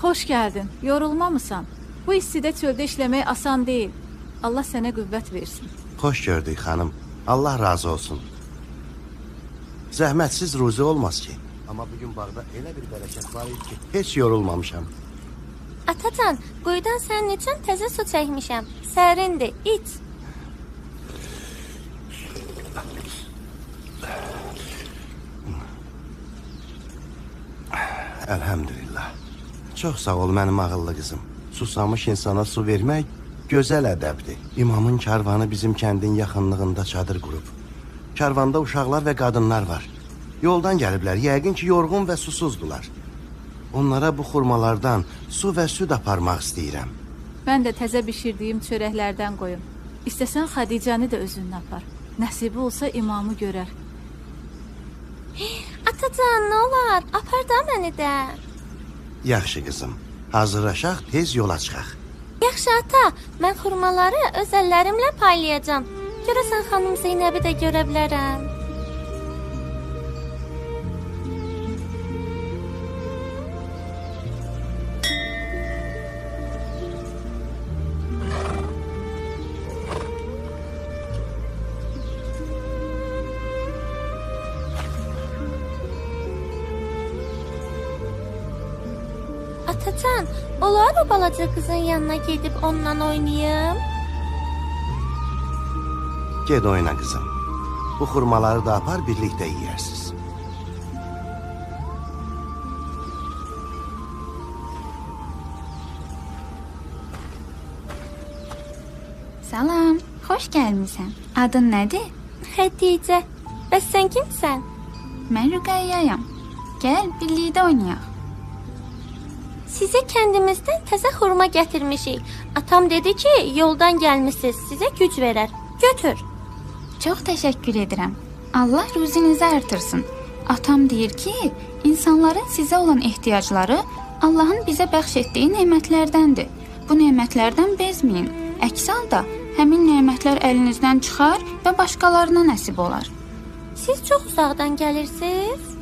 Xoş gəldin. Yorulmamısan? Bu istidə çöldə işləmək asan deyil. Allah sənə qüvvət versin. Xoş gördük xanım. Allah razı olsun. Zəhmətsiz ruzi olmaz ki. Amma bugün bağda elə bir bərəkət var idi ki, heç yorulmamışam. Atacan, quyudan sənin üçün təzə su çəkmişəm. Sərindir, iç. Elhamdülillah. Çox sağ ol mənim ağıllı qızım. Susamış insana su vermək gözəl ədəbdir. İmamın karvanı bizim kəndin yaxınlığında çadır qurub. Karvanda uşaqlar və qadınlar var. Yoldan gəliblər, yəqin ki yorğun və susuzdular. Onlara bu xurmalardan su və süd aparmaq istəyirəm. Mən də təzə bişirdiyim çörəklərdən qoyum. İstəsən Xədicəni də özünlə apar. Nəsibi olsa imamı görər. Atacan, nə olar? Apar da məni də. Yaxşı qızım, hazırlaşaq, tez yola çıxaq. Yaxşı ata, mən xurmaları öz əllərimlə paylayacağam. Görəsən xanım Zeynəbi də görə bilərəm. Atacan, olar o balaca qızın yanına gedib onunla oynayım? Ged oyna qızım. Bu xurmaları da apar, birlikdə yeyərsiniz. Salam, xoş gəlmisən. Adın nədir? Xədicə. Bəs sən kimsən? Mən Rüqəyyəyəm. Gəl, birlikdə oynayaq. Sizə kəndimizdən təzə xurma gətirmişik. Atam dedi ki, yoldan gəlmisiniz, sizə güc verər. Götür. Çox təşəkkür edirəm. Allah ruzinizi artırsın. Atam deyir ki, insanların sizə olan ehtiyacları Allahın bizə bəxş etdiyi nemətlərdəndir. Bu nemətlərdən bezməyin. Əks halda həmin nemətlər əlinizdən çıxar və başqalarına nəsib olar. Siz çox uzaqdan gəlirsiniz?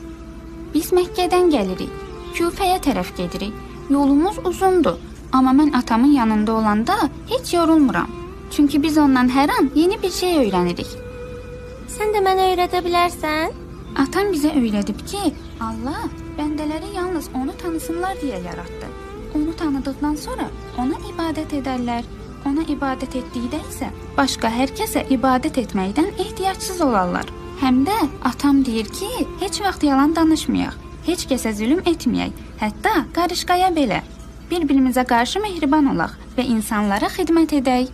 Biz Məkkədən gəlirik. Küfəyə tərəf gedirik. Yolumuz uzundur, amma mən atamın yanında olanda heç yorulmuram. Çünki biz ondan hər an yeni bir şey öyrənirik. Sən də mənə öyrədə bilərsən? Atam bizə öyrədib ki, Allah bəndələri yalnız onu tanısınlar deyə yaratdı. Onu tanıdıqdan sonra ona ibadət edərlər. Ona ibadət etdikdə isə başqa hər kəsə ibadət etməkdən ehtiyacsız olarlar. Həm də atam deyir ki, heç vaxt yalan danışmayaq. Heç kəsə zülm etməyək, hətta qarışqaya belə. Bir-birimizə qarşı mehriban olaq və insanlara xidmət edək.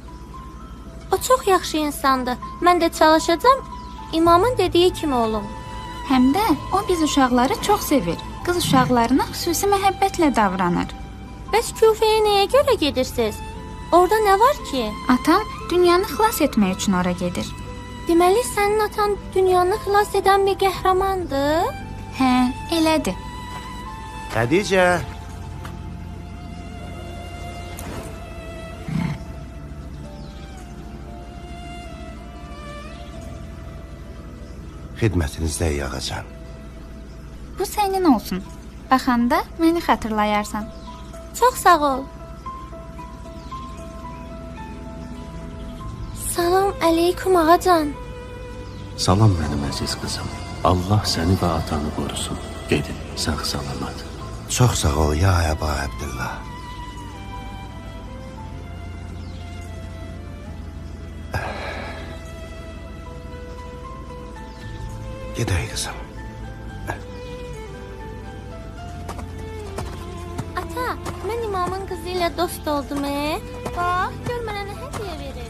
O çox yaxşı insandır. Mən də çalışacağam, imamın dediyi kimi olum. Həm də o biz uşaqları çox sevir. Qız uşaqlarına xüsusi məhəbbətlə davranır. Bəs Küfəyə nəyə görə gedirsiniz? Orada nə var ki? Atam dünyanı xilas etmək üçün ora gedir. Deməli, sənin atan dünyanı xilas edən bir qəhrəmandır? Hə, elədir. Xədicə! Xidmətinizdəyik ağacan. Bu sənin olsun. Baxanda məni xatırlayarsan. Çox sağ ol. Salam əleykum ağacan. Salam mənim əziz qızım. Allah səni və atanı qorusun. Gedin, sağ salamat. Çox sağ ol ya Əba Əbdillah. Gedək qızım. Ata, mən imamın qızı ilə dost oldum. Bax, gör mənə nə hədiyyə verir.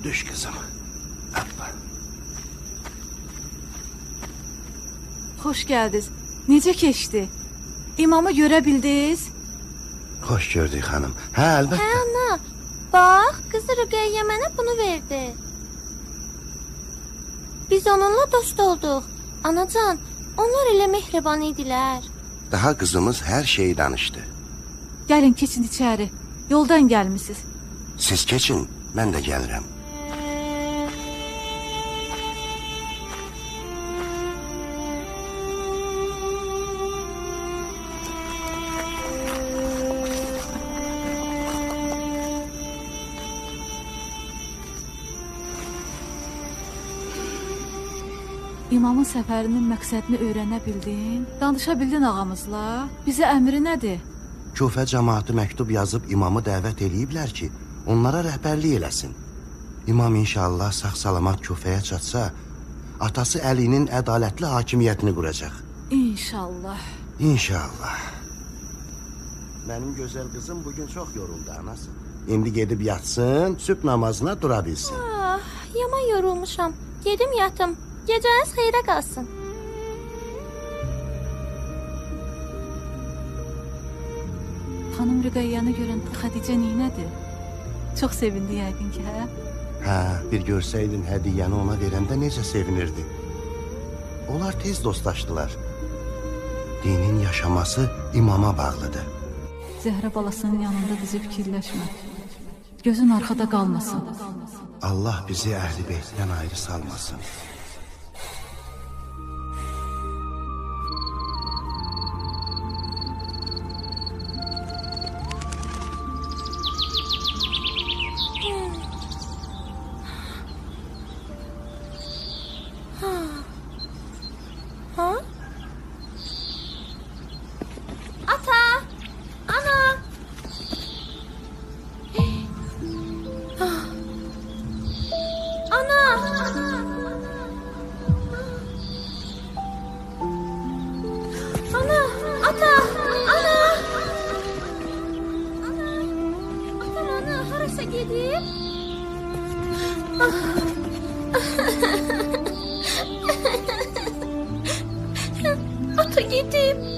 Düş qızım. Atla. Xoş gəldiniz. Necə keçdi? İmamı görə bildiniz? Xoş gördük xanım. Hə, əlbəttə. Hə, ana. Bax, qızı Rüqəyyə mənə bunu verdi. Biz onunla dost olduq. Anacan, onlar elə mehriban idilər. Daha qızımız hər şeyi danışdı. Gəlin, keçin içəri. Yoldan gəlmisiniz. Siz keçin, mən də gəlirəm. İmamın səfərinin məqsədini öyrənə bildin? Danışa bildin ağamızla? Bizə əmri nədir? Kufə cəmaatı məktub yazıb imamı dəvət eləyiblər ki, onlara rəhbərlik eləsin. İmam inşallah sağ-salamat Kufəyə çatsa, atası Əlinin ədalətli hakimiyyətini quracaq. İnşallah. İnşallah. Mənim gözəl qızım bugün çox yoruldu anası. İndi gedib yatsın, sübh namazına dura bilsin. Ah, yaman yorulmuşam. Gedim yatım. Gecəniz xeyrə qalsın. Xanım Rüqəyyəni görən Xədicə neynədi? Çox sevindi yəqin ki, hə? Hə, bir görsəydin hədiyyəni ona verəndə necə sevinirdi. Onlar tez dostlaşdılar. Dinin yaşaması imama bağlıdır. Zəhrə balasının yanında bizi fikirləşmə. Gözün arxada qalmasın. Allah bizi Əhl-i Beytdən ayrı salmasın. Ha? Ata! Ana! Ana! Ana! Ata! Ana! Ana! Atam ana, harasa gedib? Ata gedib.